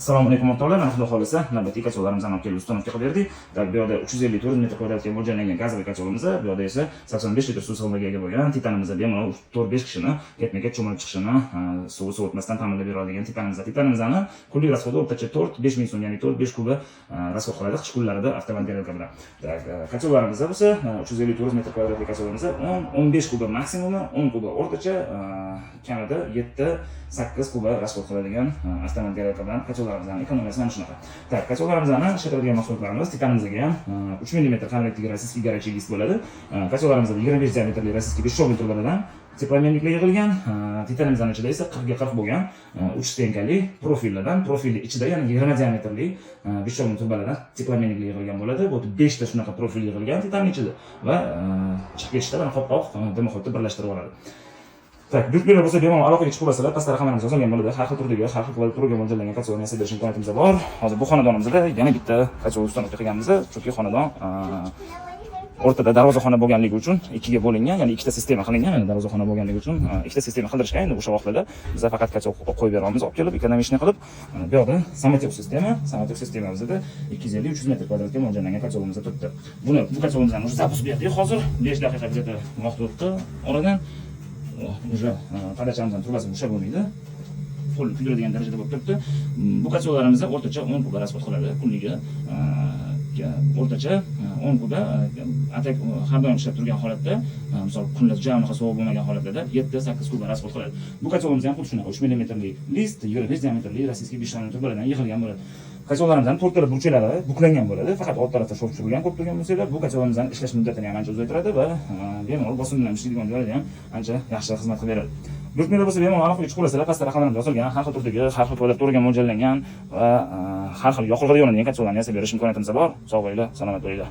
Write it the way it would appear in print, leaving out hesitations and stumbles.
Assalomu alaykum, o'rtoqlar. Mana, xudo xohlasa, navbatdagi котёл larimizni olib kelib установка qilib berdik. Так, bu yoqda 354 metr kvadratga mo'ljallangan газовый котёл imiz, bu yoqda esa 85 litr suv sig'imiga ega bo'lgan titanimiz bemalol 4-5 kishini ketma-ket cho'milib chiqishini suvi sovutmasdan ta'minlab bera oladigan titanimiz. Titanimizni kunlik расход i o'rtacha 4-5 ming so'm, ya'ni 4-5 kuba расход qiladi qish kunlarida avtomat горелка bilan. Так, котёл larimiz bo'lsa, 354 metr kvadratli котёл imiz 10-15 kuba maksimumi, 10 kuba o'rtacha, kamida 7-8 kuba расход qiladigan avtomat горелка bilan котёл larimizni ekonomiyasi mana shunaqa. Так, котёл larimizni ishlatadigan mahsulotlarimiz titanimizga ham 3 mm qalinlikdagi российский горячий лист bo'ladi. Котёл larimizda 25 diametrli российский бесшовный trubalardan теплообменник lar yig'ilgan. Titanimizni ichida esa 40 ga 40 bo'lgan 3 стенка li profillardan, profilni ichida yana 20 diametrli бесшовный trubalardan теплообменник lar yig'ilgan bo'ladi. Bu 5 ta shunaqa profil yig'ilgan titanning ichida va chiqib ketishda mana qopqoq дымоход ni birlashtirib oladi. Так, buyurtmalar bo'lsa, bemalol aloqaga chiqib olasizlar. Pastda raqamlarimiz yozilgan bo'ladi. Har xil turdagi, har xil klaviaturaga mo'ljallangan котёл ni yasab berish imkoniyatimiz bor. Hozir bu xonadonimizda yana bitta котёл установка qilganmiz, chunki xonadon o'rtada darvozaxona bo'lganligi uchun ikkiga bo'lingan, ya'ni ikkita sistema qilingan. Mana, darvozaxona bo'lganligi uchun ikkita sistema qildirishgan. Endi o'sha vaqtlarda biz faqat котёл qo'yib beramiz, olib kelib, экономичный qilib. Mana bu yoqda самотек sistema, самотек sistemamizda 250-300 metr kvadratga mo'ljallangan котёл imiz turibdi. Buni, bu котёл imizni уже запуск berdik hozir. 5 daqiqa где-то vaqt o'tdi oradan. Уже подача mizdan trubasi ushlab bo'lmaydi. Full kuydiradigan darajada bo'lib turibdi. Bu котёл larimizda o'rtacha 10 kuba расход qiladi kunliga. O'rtacha 10 kuba, а так har doim ishlab turgan holatda, misol, kunlar juda unaqa sovuq bo'lmagan holatlarda 7-8 kuba расход qiladi. Bu котёл imiz ham xuddi shunaqa 3 millimetrli лист, 25 diametrli российский бесшовный trubalardan yig'ilgan bo'ladi. Котёл larimizning to'rttala burchaklari buklangan bo'ladi. Faqat old tarafda шов tushirilgan, ko'rib turgan bo'lsanglar, bu котёл larimizni ishlash muddatini ham ancha uzaytiradi va bemalol bosim bilan ishlaydigan joylarda ham ancha yaxshi xizmat qilib beradi. Buyurtmalar bo'lsa, bemalol aloqaga chiqib olasizlar. Pastda raqamlarimiz yozilgan, har xil turdagi, har xil klaviaturaga mo'ljallangan va har xil yoqilg'ida yonadigan котёл larni yasab berish imkoniyatimiz bor. Sog' bo'linglar, salomat bo'linglar.